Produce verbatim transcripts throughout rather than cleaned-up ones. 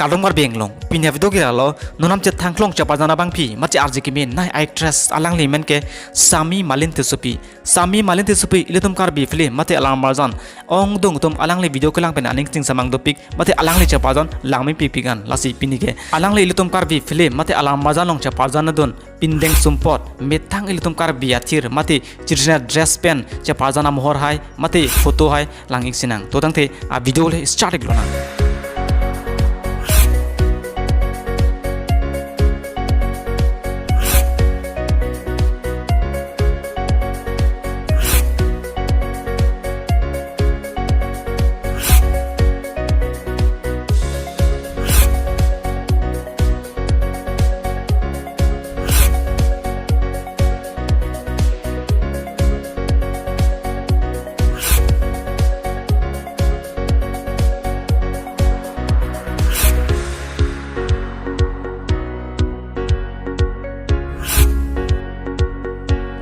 Kardom Karbi Anglong, pini avideo ke lalo, non namchet thangklong cheparjan abangpi, mate arje keme nai actress alangli amen ke Sami Malin Tissopi. Sami Malin Tissopi ilitum Karbi film mate alam arjan ongdung atum alangli video kelang pen aning chingsamang dopik, mate alangli cheparjan langmepikpik an, lasi pini ke alangli ilitum Karbi film mate alam arjan along cheparjan adun pindeng sumpot, methang ilitum Karbi athir mate traditional dress pen cheparjan amohor hai mate photo hai lang-ik sinang. To tangte avideo le start-ik lonang.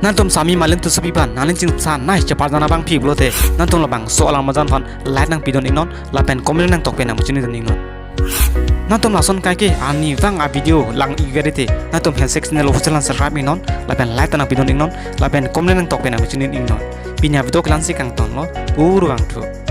Nangtum Sami Malin Tissopi aphan nangning chingsa nai cheparjan abangpi pulote, nangtum labangso alam arjan aphan like nangpidun-iknon, lapen comment nangtokpe nangpachinidun-iknon. Nangtum lason kaike arnivang avideo lang-ik gari te, nangtum Handshake Channel Official an subscribe-iknon, lapen like ta nangpidun-iknon, lapen comment nangtokpe nangpachinidun-iknon. Pini avideo ke la-ansi kangtonlo, puru vangthu.